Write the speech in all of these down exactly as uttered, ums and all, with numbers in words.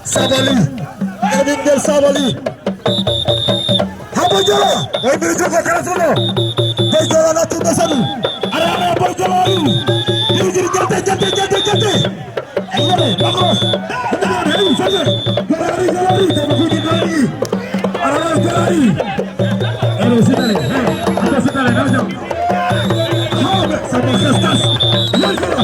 Sabali, e ɓinngel Sabali. Habo Jara, e ɓinngel Jara kala suno. Boy Jara na tunda sani. Ara, ara, Boy Jara ari. Diri, diri, jante, jante, jante, jante. Ayere, bakros. Hey, sani. Jara ari, Jara ari, Jara ari. Ara, ara, Jara ari. Ara, sitale, hey, ara, sitale, na jam. Hey, sama sestas. Boy Jara.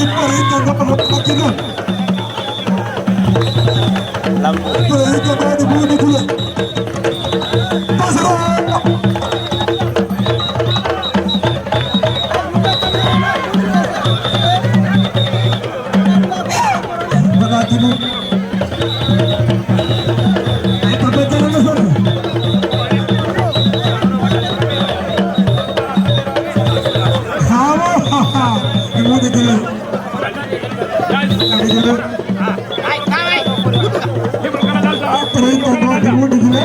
Ibrahima Ngom no makki noon. Ibrahima Ngom no makki noon. Mbaɗa ɗum. Ay, ko ɓe jara no foti. Hawo, ha, ha. Ɗum woni gila. Ay, gila. Après, ko ɗum woni gila.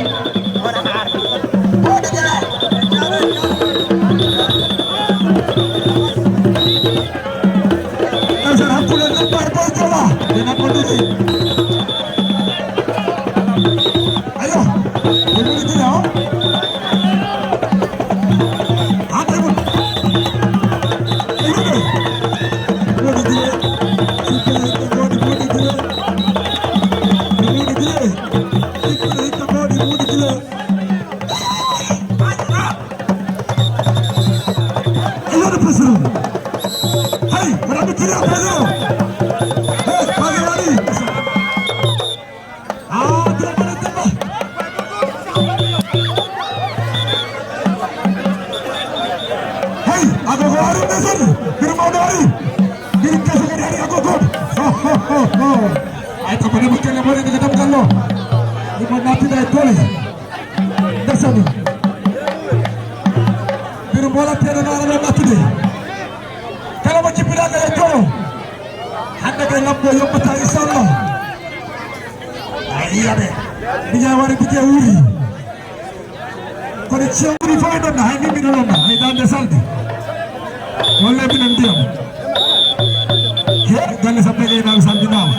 Ndeysaan, hakkunde Lambar Boy Jola. Ɓe naɓɓodiri. Ayo, ɓe woni gila o. Haa tawi mo. Ɓe woni gila. Ɓe woni gila. Ɓe woni gila. Ɓe woni gila. Hey, what happened to that brother? Hey, Bagirani. Ah, Dembele, Dembele. Hey, agogo ari, Dembele. Biri mawɗo ari. Biri kese kadi ari agogo. Ho, ho, ho, ho. Ay, tapane mo kelle mo ni, ko dam gallo. Imo naati day dole. Ndeysaan. Mbiru mbola teeɗo naara ɗo nattude. Kala mo jippiɗaa ngal e joro. Hannde kay lambo yoɓɓata, inchallah. A yiya ɓe. Mbiƴa wari bije wuri. Kono cewri fof e ɗon, hay min mbiɗo ɗon, hay dande salde. Walla mbiɗo ndiyam. He, galle sappo e ɗe nawi salde nawa.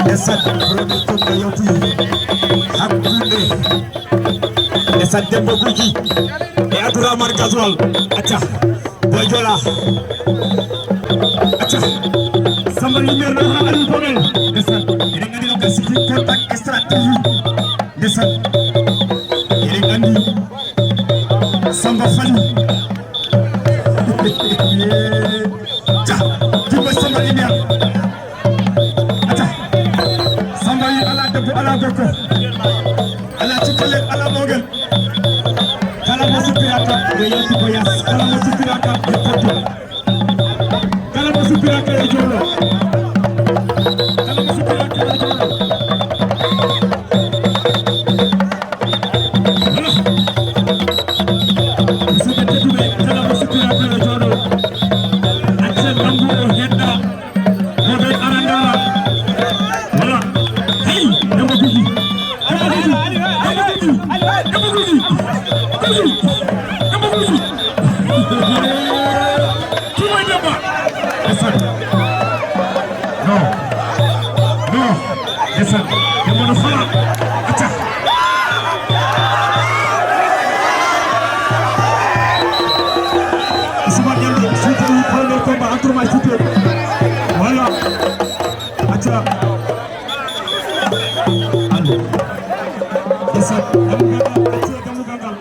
Ndeysaan, premier combat yawti hakkunde, ndeysaan, Demba Guy Gi e Abdourahmane Gasoil. Acca, Boy Jola. Acca. Samba Lumière na ha Aliou Bobel. Ndeysaan, eɗen nganndi ɗo ka siki contact stratégie. Ndeysaan, eɗen nganndi Samba Fali. Ca, jimɓe Samba Lumière. Acca. Samba yi ala debbo, ala Doko. Ala cikkole, ala mawgel. Kala mo sippiraka, yo yaltu ko yas. Kala mo sippiraka, yo fotto. Kala mo sippiraka, yo jooɗo. Kala mo sippiraka, yo jooɗo. Voilà. Musidɓe tedduɓe, kala mo sippiraka, yo jooɗo. Accen lambu o hedda. Modou Aranda. Voilà. Hey, Demba Guy Gui. Demba Guy Gui. Demba Guy Gui. Demba Guy Gui. Demba Guy Gui. Demba Guy Gui. Kii mooy Demba? Ndeysaan. Non. Non. Ndeysaan. Demba no fala. Acca. Ousmane Diallo, Fouta, premier combat entre Maï Fouta. Voilà. Acca. Allo. Ndeysaan, dammugal ngal, acca dammugal ngal.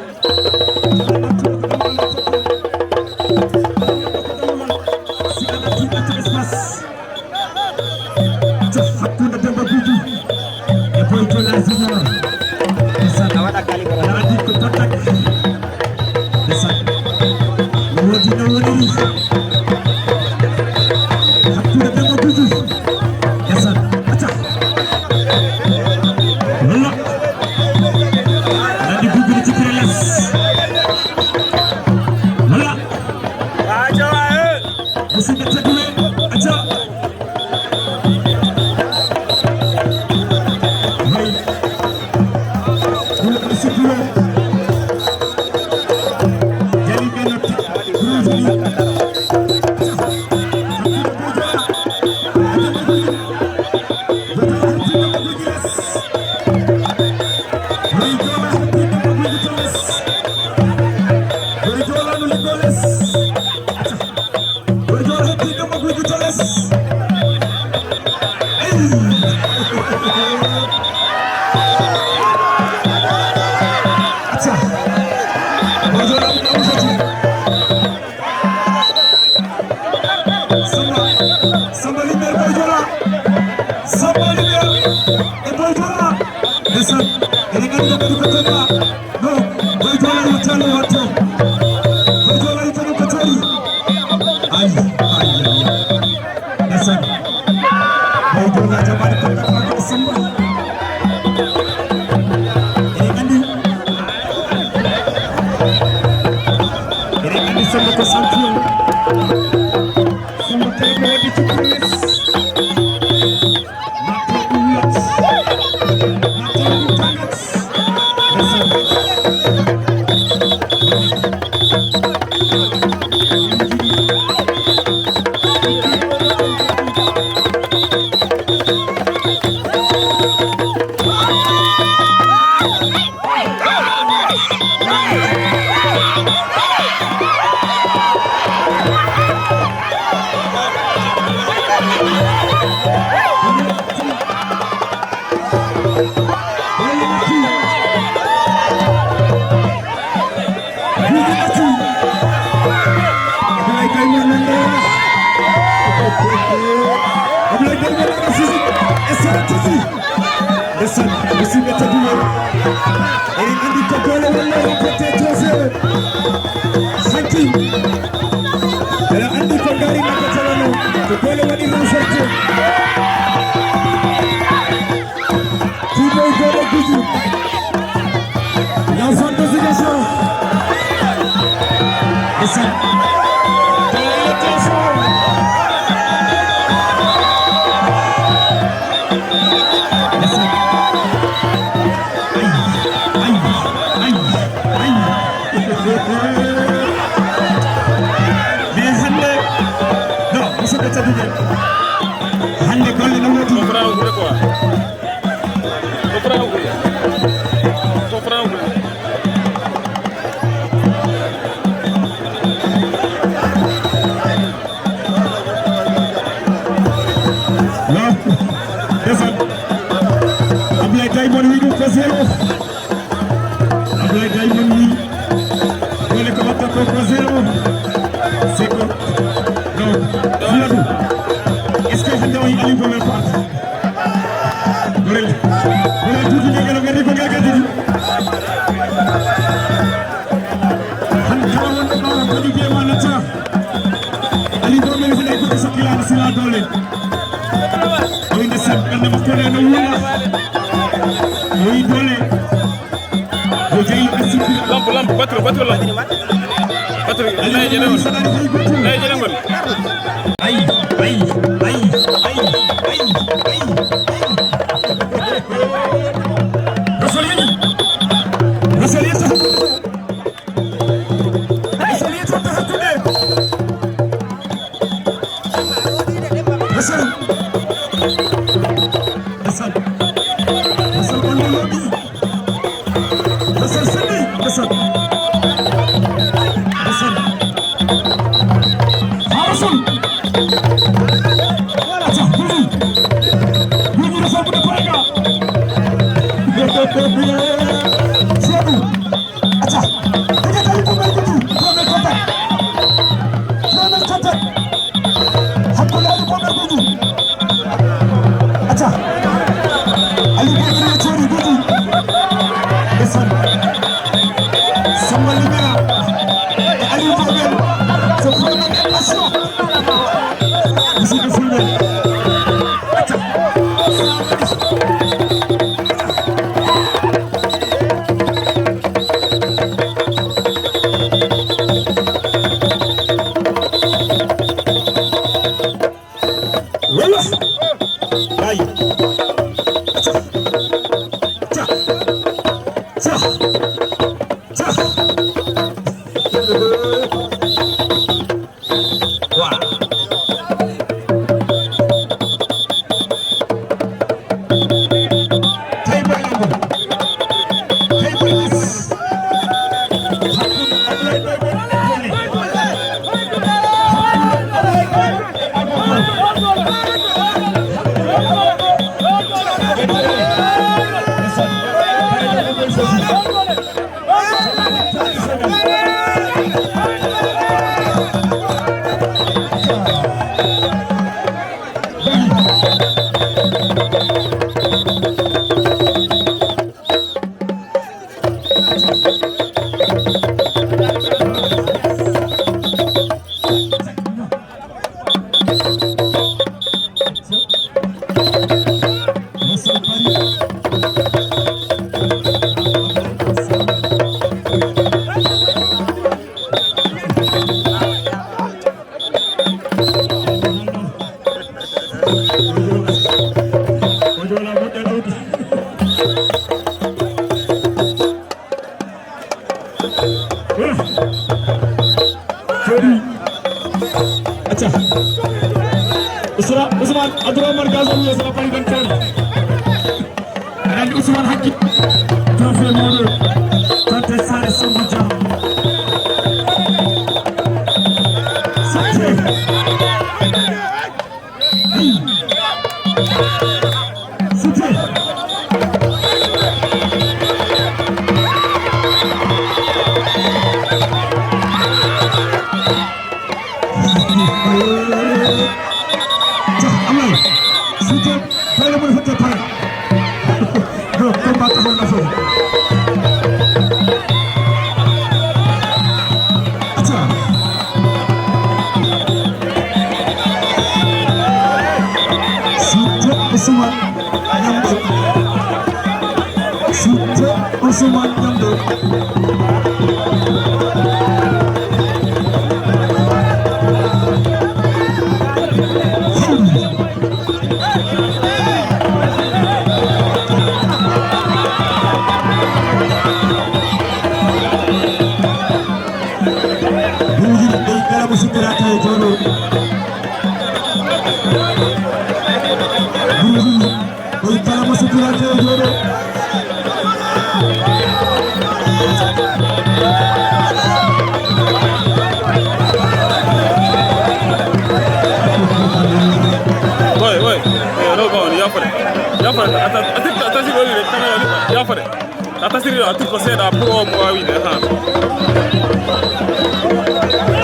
Si a natti, acca espace. Acca, hakkunde Demba Guy Gui e Boy Jola Junior. Ndeysaan. A waɗa kali ko. Aɗa andi ko contact. Ndeysaan. No woodi, no woniri. Hakkunde Demba Guy Gui. Ndeysaan. Acca. Walla. Aɗa andi Guy Gui no jippira les. Walla. Musidɓe tedduɓe, acca. Hey. Ɗum ko sikkuɗo. Jali ɓe no ti-, ruuji ɗi. Hey, Joola, hey, Joola, no liggoo les. Boy Dior hetti Demba Guy Gui to les. Ey! Acca. Boy Dior abdi amu foti. Samba, Samba Linguère Boy Dior. Samba Linguère e Boy Dior. Ndeysaan, eɗen nganndi ko kadi ko Demba. No, Boy Jola yo tali watto. Boy Jola yo tali ko tali. Ay, ay, ay, ay. Ndeysaan. Boy Jola jamaane ko kadi ko Samba. Eɗen nganndi. Eɗen nganndi Samba ko champion. Samba kadi ko waɗi cukkolis. Ablaye Garba Lana Susi e Sara Titi. Ndeysaan, musidɓe tedduɓe. Eɗen anndi ko doole walla remporté deux zéro. Hanki. Eɗen anndi ko ngaari makka talano. Ko doole waɗi remporté. Kii mooy Doole Guy Gui. L'enfant de Ziguinchor. Ndeysaan. Ndeysaan. Ay, ay, ay, ay. Mais hannde, non, musidɓe tedduɓe. Hannde golle no woodi. Ko Franc wuure quoi. Ko Franc wuure. Ko Franc wuure. Non. Ndeysaan. Ablaye Diamond wi ɗum ko zéro. Ablaye Diamond wi. Woni ko watta ko ko zéro. C'est que, non. Fula ɗum. Sila doole. Oyi ndeysaan, ɓernde makko nde no wulla. Oyi doole. Yo jeyi asipira. Lampe, lampe, batterie, batterie lampe. Batterie, nayi jeɗe ngol. Nayi jeɗe ngol. Ay, ay, ay, ay, ay, ay, ay. Rosolini. Rosolini. Rosolini to hakkunde. Hassan. Hassan. Hassan, on loloɗi. Hassan, sidi. Hassan. Hassan. Ha, Hassan. Aca, Gouy Gui. Gouy Gui, Hassan, kuɗe parega. Seeɗu. Aca. Dege tawi ko ɓe kutu. Premier contact. Premier contact. Hakkunde Aliou Boy e Gouy Gui. Aca. Aliou Boy e Gouy Gui. Ndeysaan. Samba Limia. E Aliou Boy ɓen. C'est vraiment une passion. Musidɓe Fulɓe. Aca. Wala. Ay. Aca. Aca. Aca. Aca. Wa. Jooɗi. Acca. Ousmane, Ousmane Abdourahmane Gazo, Ousmane Paris Venture. Aɗa anndi Ousmane hakki. Trophée mawɗo. Tonte Sare Samba Dia. Sante. Siteu Ousmane Niang Dou. Siteu Ousmane Niang Dou. Buuji ɗi kala mo sukkiraa tawi jooɗo. Buuji ɗi kala mo sukkiraa tawi jooɗo. Oy, oy, oy, ɗo ba on, yafare. Yafare, a ta-, a ta-, a tasiri woni de, kamera ni, yafare. A tasiri ɗo, a turko seeɗa pour o mo wawi de, ha.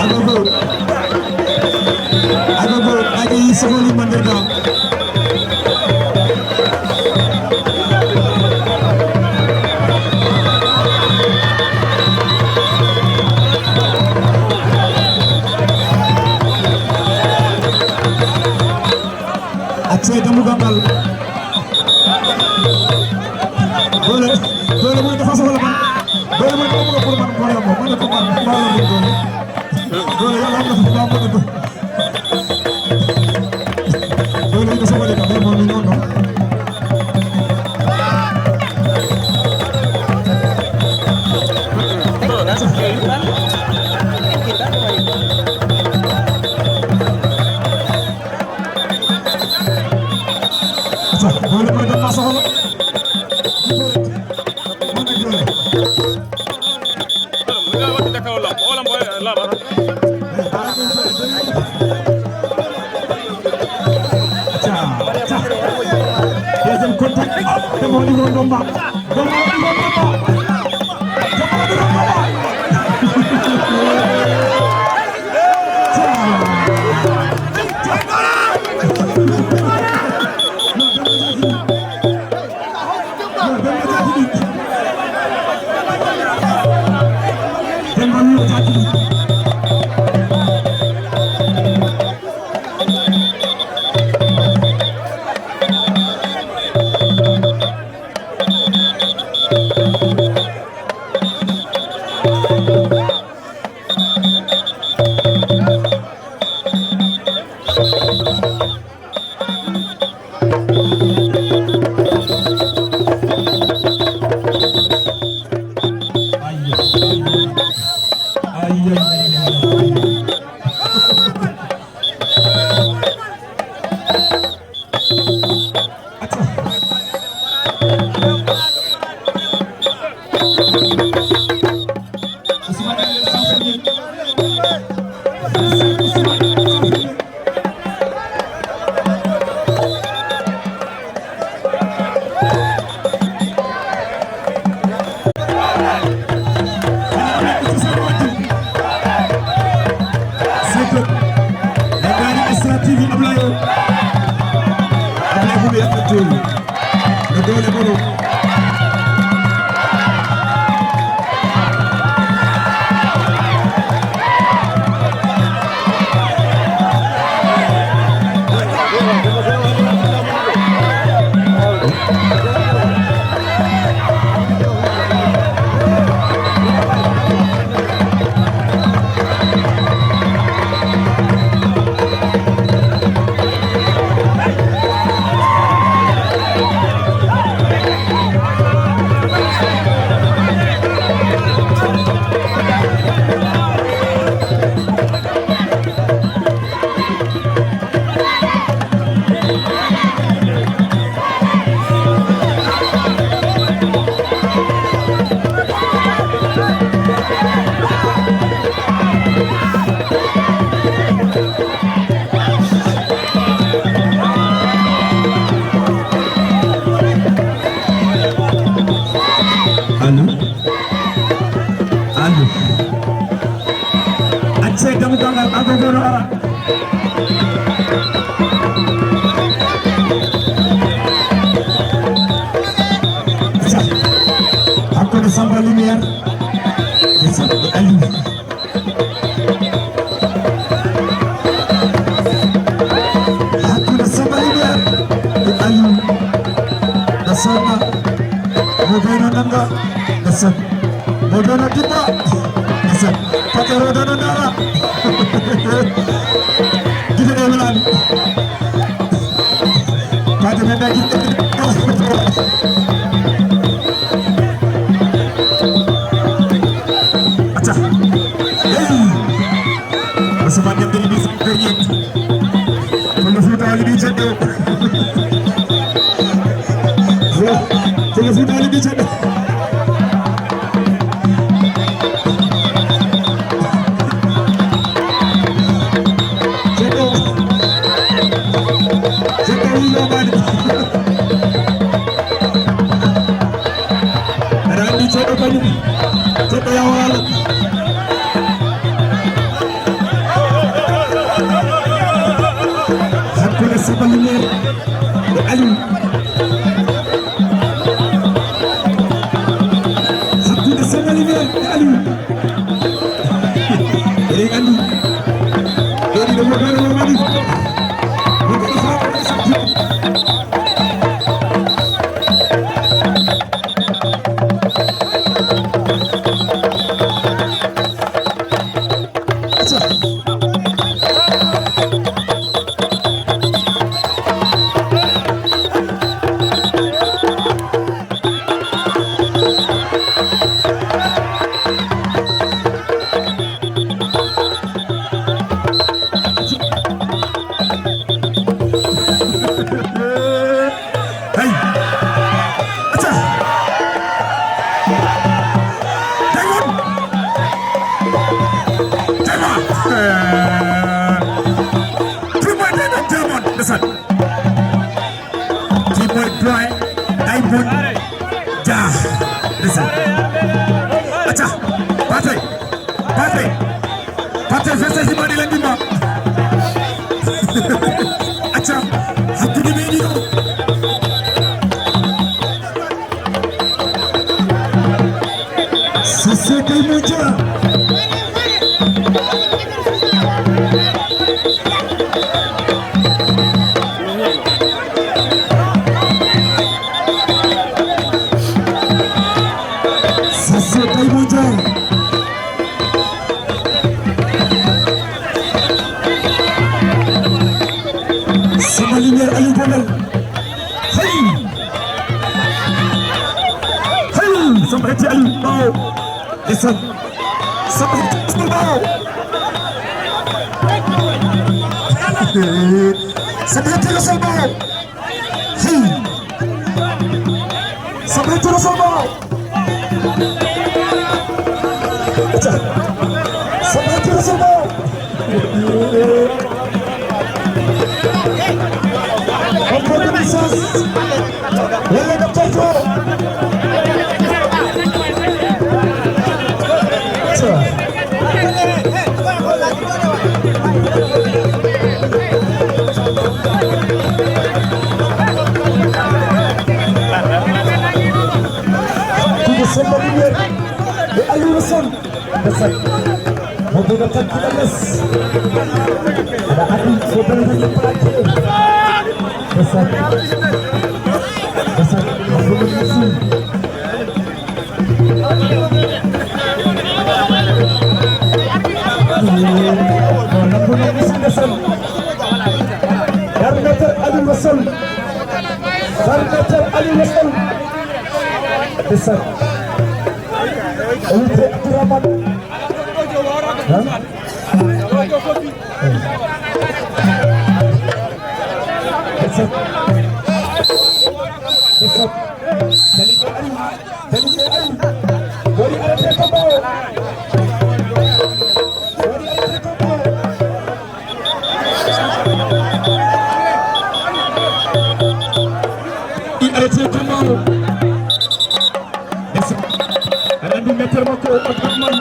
Agogo. Agogo, aji sogoli mandirga. Sey dammugal ngal. Doole, doole mo dafa soxla man. Doole mo dafa bëgg pour man, doole mo, man ko man, doole mo, doole. Doole Yàlla am na fi, ba mu bëgg. Doole yi dafa bëgg, doole mo, non, non. Deuxième contact. Oh, dama woni won Domba. Dama woni won Domba. Dama woni won Domba. Allo. Allo. Accee dammugal ngal, agogo no ara. Acca. Hakkunde Samba Lumière e Samba Aliou. Hakkunde Samba Lumière e Aliou. Ndeysaan. Mo gayno nanga. Ndeysaan. Mo gayno dibba. Ndeysaan. Pakero dano dara. Gide ɗe welani. Pade men dagi. Acca. Hey. Ousmane Dembélé bi sa dernier. Pullo Fuuta Wali bi ceddo. Pullo Fuuta Wali bi ceddo. Ceddo. Ceddo wi no mani. Aɗa anndi ceddo kañum. Ceddo yawaala. Hakkunde Samba Lumière e Aliou. Hakkunde Samba Lumière e Aliou. Eɗen anndi. Ɗo ɗiɗo mo gano mo mani. Mo gano faa o ɗo sappo. Mon, ndeysaan. Kii mooy doyen Aymon Dia, ndeysaan. Acca, Pathé, Pathé, Pathé, fese si mani la ndima. Acca, hakkunde ɓe ɗiɗo. Sise kay mo ja. Sise kay mo ja. Sama lumière Aliou Bonel. Hey! Hey! Sama hetti Aliou Bawo. Ndeysaan. Sama hetti Aliou Bawo. Sama hetti Rasoul Bawo. Hey! Sama hetti Rasoul Bawo. Aca. Sama hetti Rasoul Bawo. Encore une chance. Walla docteur Diop. Aca. Kudu Samba Lumière e Aliou Rasoul. Ndeysaan. Mo dina takki la les. Aɗa andi ko dana tan yimɓe ake. Ndeysaan. Ndeysaan. Mo dina takki. Mo lambo na musi ndeysaan. Dar meter Aliou Rasoul. Dar meter Aliou Rasoul. Ndeysaan. O wiyetee Abdourahmane. Il arrête le combat. Aɗa anndi mettere makko o Abdourahmane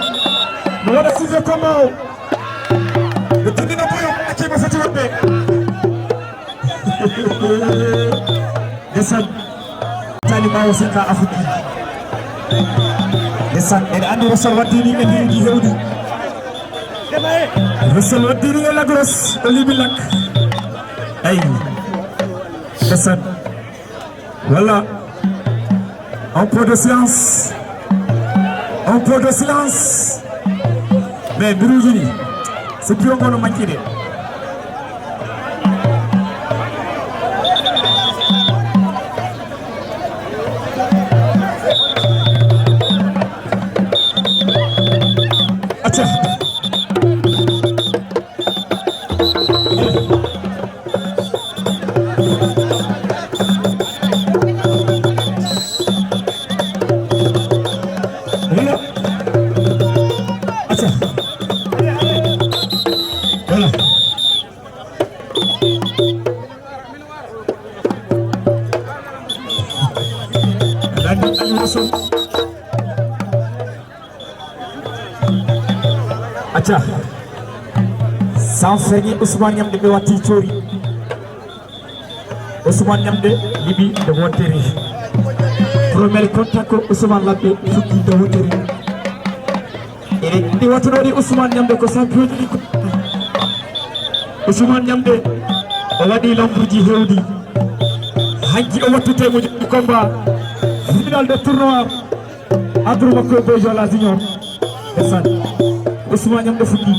no waɗa sujet combat o. Ɓe tindino boyo accima foti waɗde. Ndesan tali ɓaawo sikka afuki. Ndesan eɗa anndi Rosol waddini e ndiyuji hewɗi. Rosol waddini e Lagros o libi lak. Ayi. Ndesan. Voilà. Un peu de silence. Un peu de silence. Mais mbiruji ɗi, so piyo ngo no manquide. Acca. Voilà. Acca. Voilà. Dani Aliou Sow. Acca. Sans ferñi Ousmane Ñamde ɓe watti coori. Ousmane Ñamde liɓi nde wontere. Premier contact ko Ousmane Labbe fuɗɗi nde wontere. Eɗen nganndi wattuɗo ɗi Ousmane Ñamde ko champion ji ɗi. Ousmane Ñamde o waɗi lambuji hewɗi. Hanki o wattute mo joɗi combat. Final de tournoi. Adru makko e Boy Jola Junior. Ndesan. Ousmane Ñamde fuɗɗi.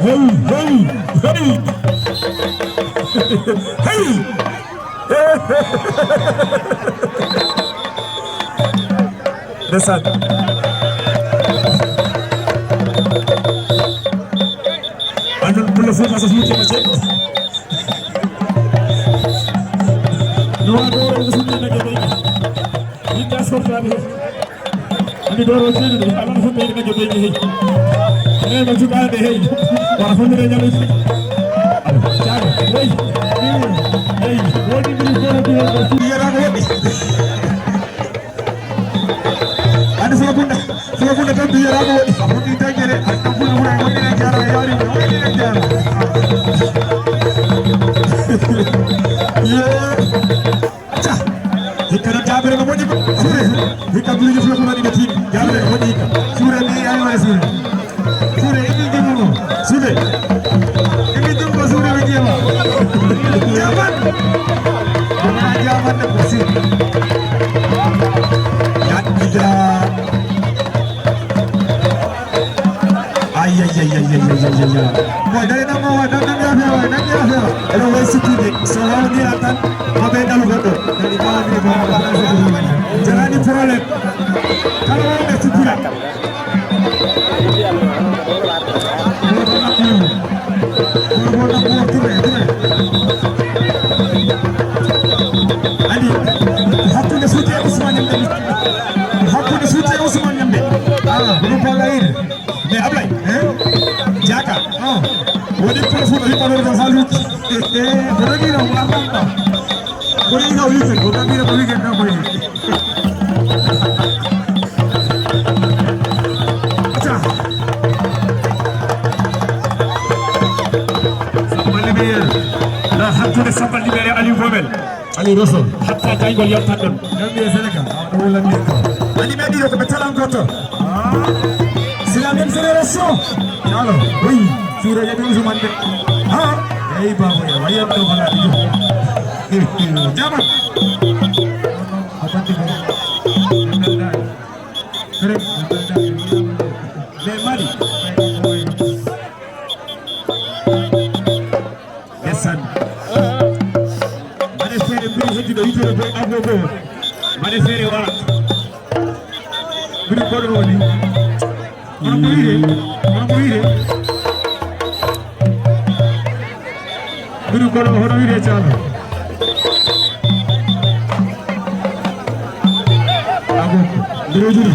Hey, hey, hey. Hey. Ndesan. Andon pula fuka sa fuka ma cek. No, no, no, no, no, no, no. Ni gas ko tabi. Andi doro senu de, alon fo be na jobe ni. Eh, ma juga de hey. Wara fo de nyalo. Alo, charo. Hey. Hey, wodi bi ko do ko. Yara ko wodi. Andi fo bunda. Fo bunda tan bi yara ko wodi. Ko ni tan jere, an tan fo fo wodi na jara yari. Wodi na jara. Yeah. Acca. Hikka no jaabere no moƴƴi ko. Suure. Hikka buluji fula fula ni ɓe tiiɗi. Jaabere no moƴƴi hikka. Suure ni ay wala suure. Suure ini jummo. Suure. Ini jummo suure ɓe jeema. Jaaban. Wona jaaban de ko si. Yaɗɗida. Aïe, aïe, aïe, aïe, aïe, aïe, aïe, aïe. Boy, dari nan mo, nan, nan, nan, nan, nan, nan, nan. Eɗo wayi sukkude. So wawnira tan, ko ɓe ɗalu goɗɗo. Dari wawnira ko, ko, ko, ko, ko. Jarani problème. Kala wonɓe sukkira. Ko, ko, ko, ko, tourné, tourné. Adi, hakkunde Fouta e Ousmane Ñamde. Hakkunde Fouta e Ousmane Ñamde. Ah, groupe Alayir. Mais Ablaye, hein? Diaka. Ah. Woni ko fuɗo hippanorde haaluuji. Eh, eh, ko dogino, ko arnanɗo. Ko dogino weekend, ko dogino ko weekend, ko weekend. Acca. Samba Lumière. La hakkunde Samba Lumière e Aliou Gomel. Aliou Rosso. Hatta jayngol yaltan ɗon. Gambie Sénégal. Ah, ɗum woni lanndii ko. Woni ɓe ɗiɗo ko ɓe talan goto. Ah. C'est la même génération. Alors, oui. Suura jaɓi Ousmane de. Ah. Eyi, baba, ya, wayan ɗo bala ɗiɗo. Jama. A fatti ko. Correct. Mais Mali. Ndeysaan. Mbaɗe feere mbiri heddi ɗo yitoro boy agogo. Mbaɗe feere wara. Mbiri koɗo woni. Kono ko wiyde? Kono ko wiyde? Mbiri koɗo hono wiyde calo. Agogo. Mbiri juri.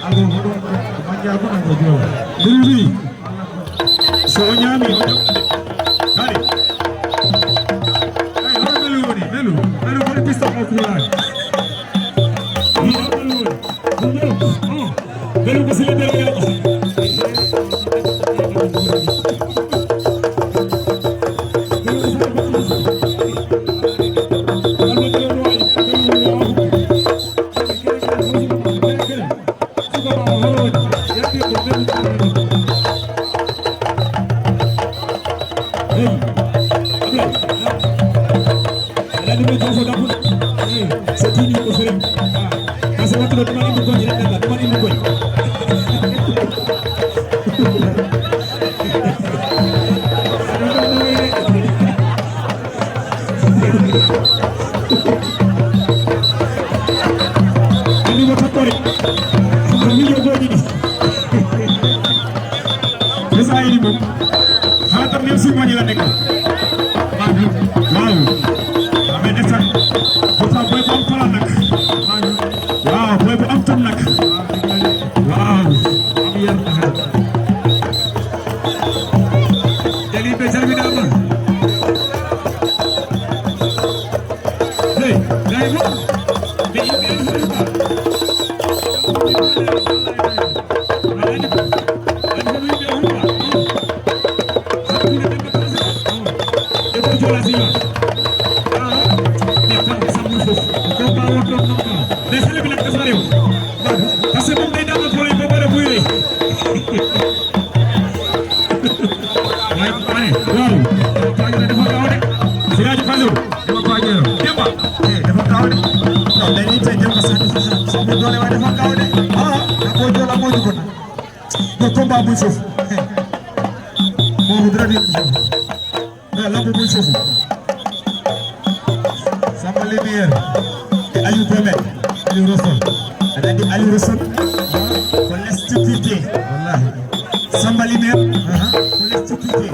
Agogo. Majja ko agogo. Mbiri juri. So o ñaami, o ñaami. Kadi. Ay, hono melu woni? Melu. Melu woni pista o kulaani. Hono melu woni? Ko melu. Oh. Melu ko sila melu yaɓa. Ani mo takkori. Ko mijo goji ɗi. Ko sa yiɗi mum. Hala tan nem si moƴi la nekk. Waaw. Amen esa. Ko sa boy ko am plan nak. Waaw, boy ko am tan nak. Waaw. Am yar na. Jali be jali dama. Hey, gaybo. Be yimɓe en hurba. Ani ko yimɓe en hurba. Hakkunde ɓe ko e ko jola sima. Ah, mais kan samu fof. Ko ba won ɗon non. Mais sele bi nak dafa rew. Parce que moom day dama ko lay bobore buy rey. Waaw, ma ne, waaw. Paaƴere dafa gaaw de. Siraaji Falilu, dafa paaƴere. Demba, eh, dafa gaaw de. Non, mais nii tey Demba Sadio sax, sax bu doole waaye dafa gaaw de. Ah, da koo jola moo jugoon. Non, combat muy foofu. Eh. Boobu dara di. Eh, lamb muy foofu. Samba Lumière e Aliou Gomel, Aliou Rosso. Aɗa anndi Aliou Rosso ko les députés. Wallahi. Samba Lumière ko les députés.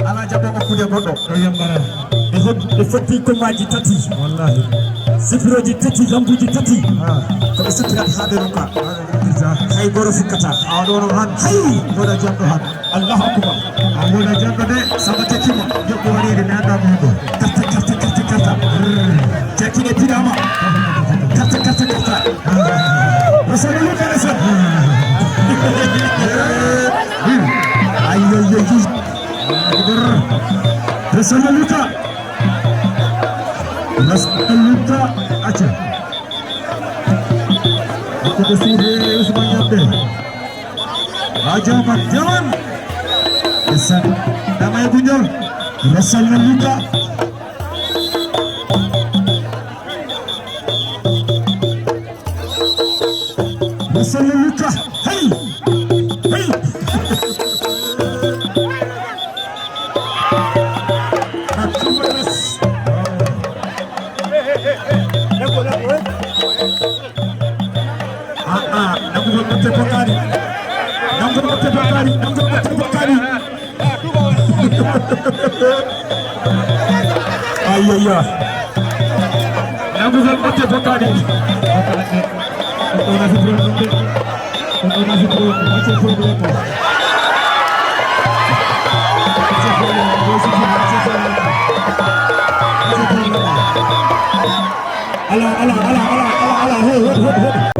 Alaa jaɓo makkude goɗɗo. Ɗo yambara. Ɓe hod-, ɓe fotti kombaaji tati. Wallahi. Sifirooji tati, lambuuji tati. Ah. Ko ɓe sottirata haa ɓe ronka. Hay goro fukkata. A ɗo no han. Hay. Mboɗa janɗo han. Allahu akbar. A mboɗa janɗo de. Samba tekkima. Joɓɓo waɗede nada muɗo. Karta, karta, karta, karta. Jakine pidama. Karta, karta, karta. Rasuluka, Rasuluka. Ay, ay, ay, ay. Rasuluka. Rasuluka. Acha. Ko suude Ousmane Yande. Haa jaman, jaman. Ndeysaan. Dama e Gunjol. Rasal na Luka. Rasal na Luka. Hey! Hey! Ah, ah, nangu ko ɓatte bokkaani. Nangu ko ɓatte bokkaani. Nangu ko ɓatte bokkaani. Ay, ay, ay. Nangu ko ɓatte bokkaani. Ala, ala, ala, ala, ala, ala,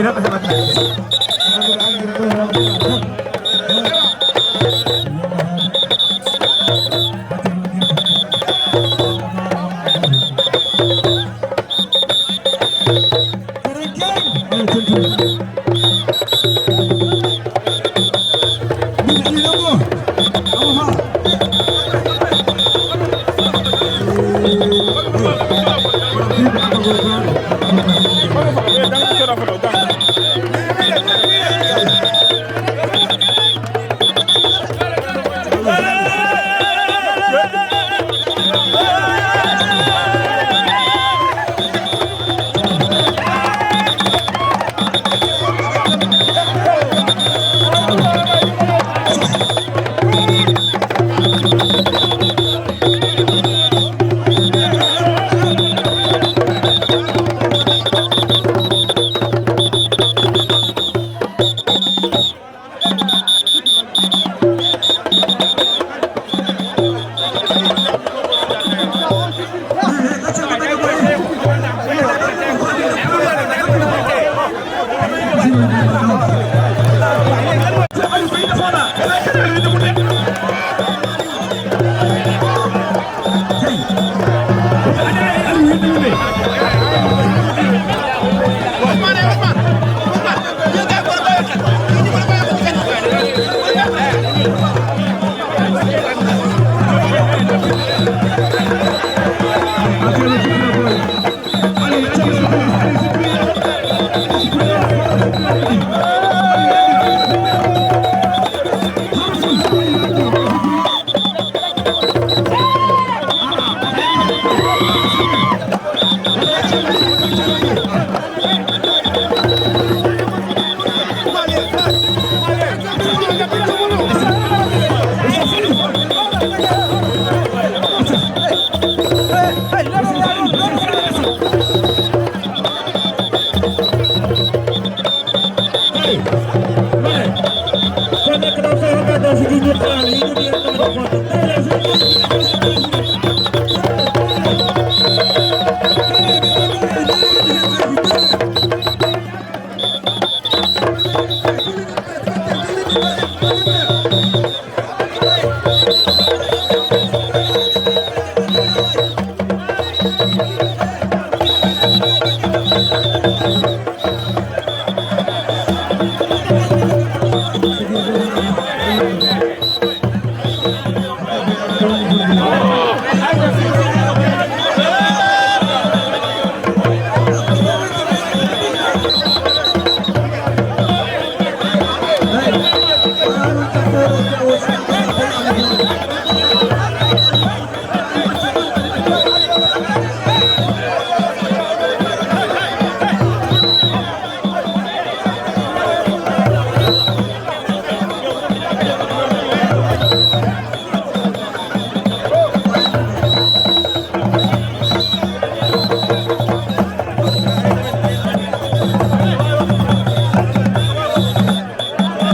hop, hop, hop, hop.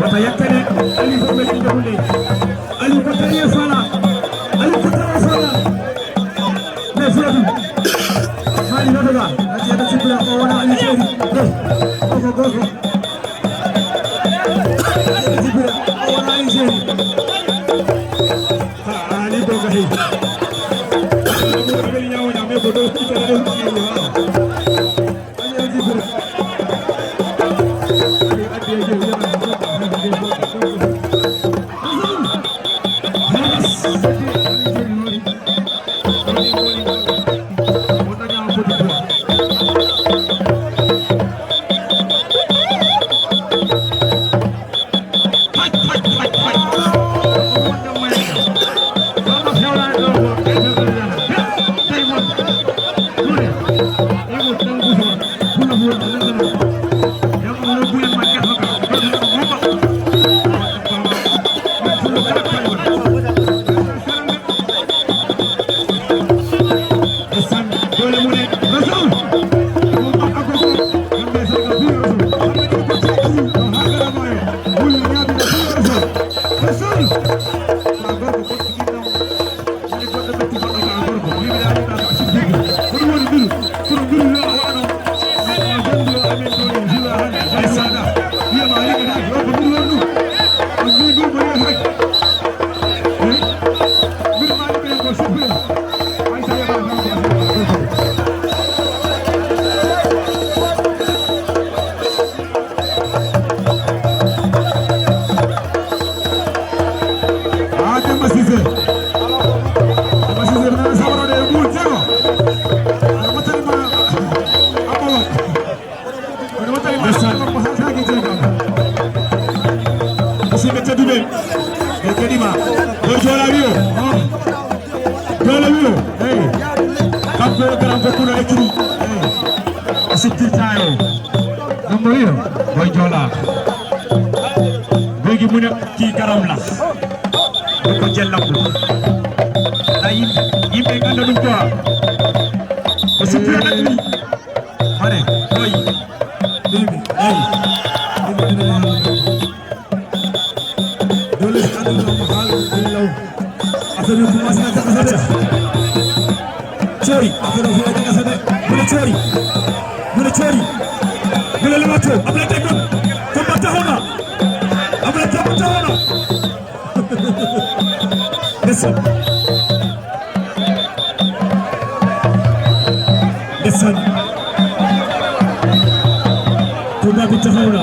Wata yakkane, Aliou fof ɓe ɗiɗo hunde. Aliou ko tawi e Fala. Aliou ko tawi e Fala. Mais Fula ɗum. Mali noto ga. Ati ata sipira ko wona Aliou Seri. Goto, goto. Ati ata sipira ko wona Aliou Seri. Ha, Aliou Boga hey. Aɓe ñawo ñame ko ɗo. Hey, kanko yo garam ko kuno ekri. Hey, o sittirta yo. Nombo yo, boy jola. Bigi mune ki garam la. Ko jella ko. Ay, yimɓe ganda ɗum quoi. O sittirta ɗum. Mare, boy. Baby, hey. Baby, dole si ando mo hal billaw. Affaire bi commencé na jaxase de. Chéri, affaire bi na jaxase de. Mu ne chéri. Mu ne chéri. Mu ne lemato. Abla tegon. Combat taxaw na. Abla tegon taxaw na. Ndeysaan. Ndeysaan. Combat bi taxaw na.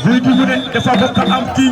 Guy gi mu ne dafa bokk am kii.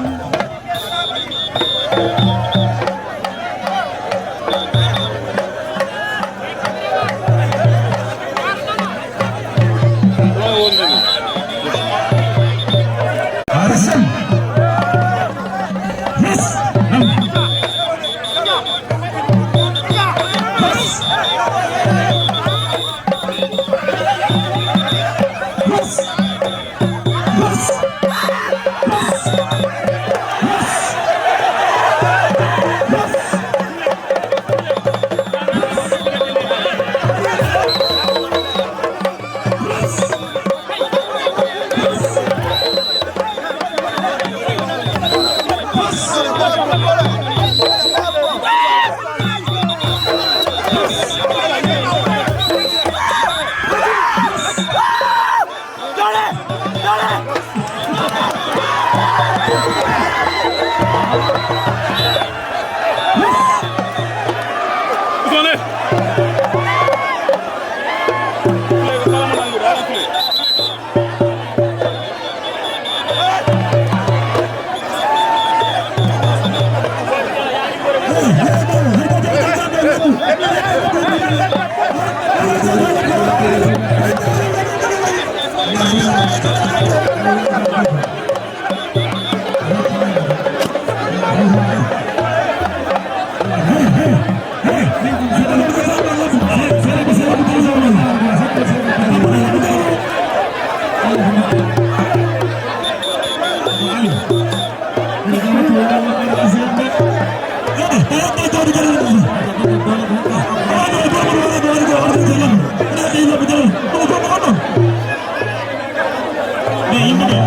Ɓe yimɓe ɓe,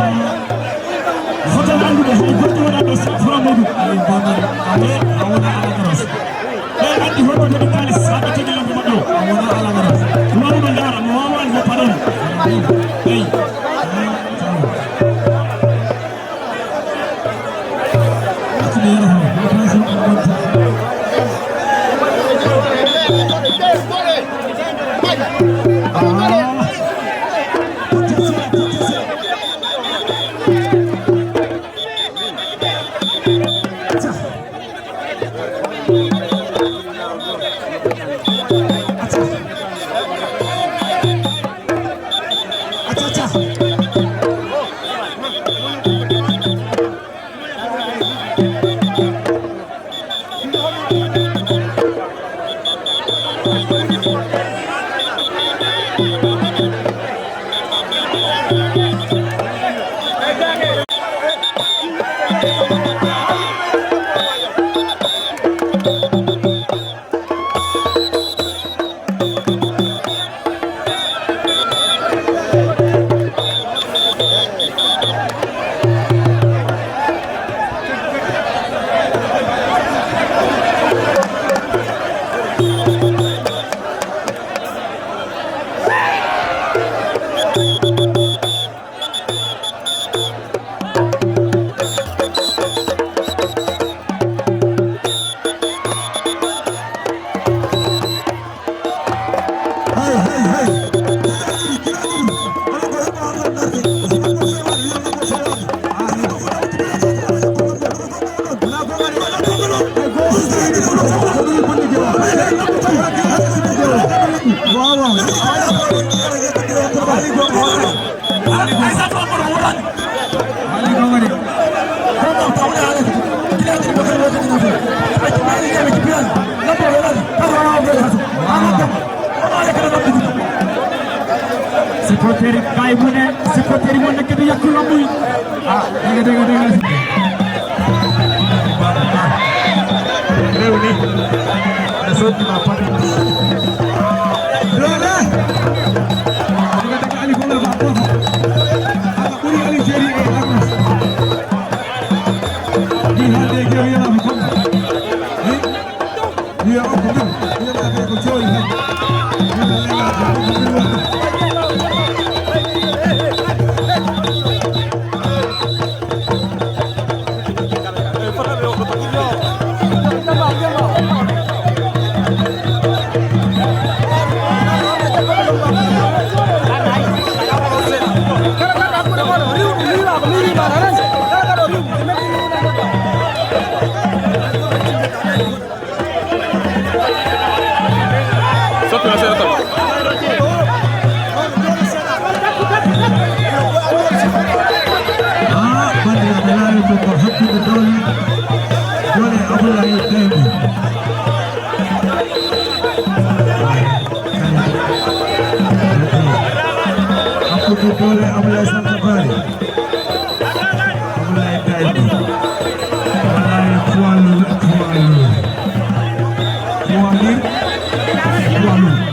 hoto anndude hay goɗɗo waɗa ɗo sa fura muɗum. Amin bamar. Amin a wona alagaros. Ɓe anndi hoto kadi kaalis saɓe tigi lambo maɓɓe o. A wona alagaros. Waruɓe ndaara mo wawan mo paɗon. Eyi. Supporter kay mu ne, supporter yi moo nekk di yàq lamb yi. Ah, dégg nga, dégg nga, dégg nga. Réew mi. Ɓe sotti ma pare. Doole. Daga, daga, Ali, ko la ba, ko la ba. Ala, ɓuri Ali, Jerry, eh, Agnes. Di hande, Jerry, yala, ko. Eh? Wiya o ko ɗum, wiya ma kay ko jooɗi tan. Sotto na seeɗa tan. Ah, bandiraɓe, laawi ko ko hakkunde Doole, Doole Abdoulaye Daibu. Hakkunde Doole Abdoulaye Santa Bari. Abdoulaye Daibu. Wallahi, poids lourd, poids lourd. Poids lourd, poids lourd.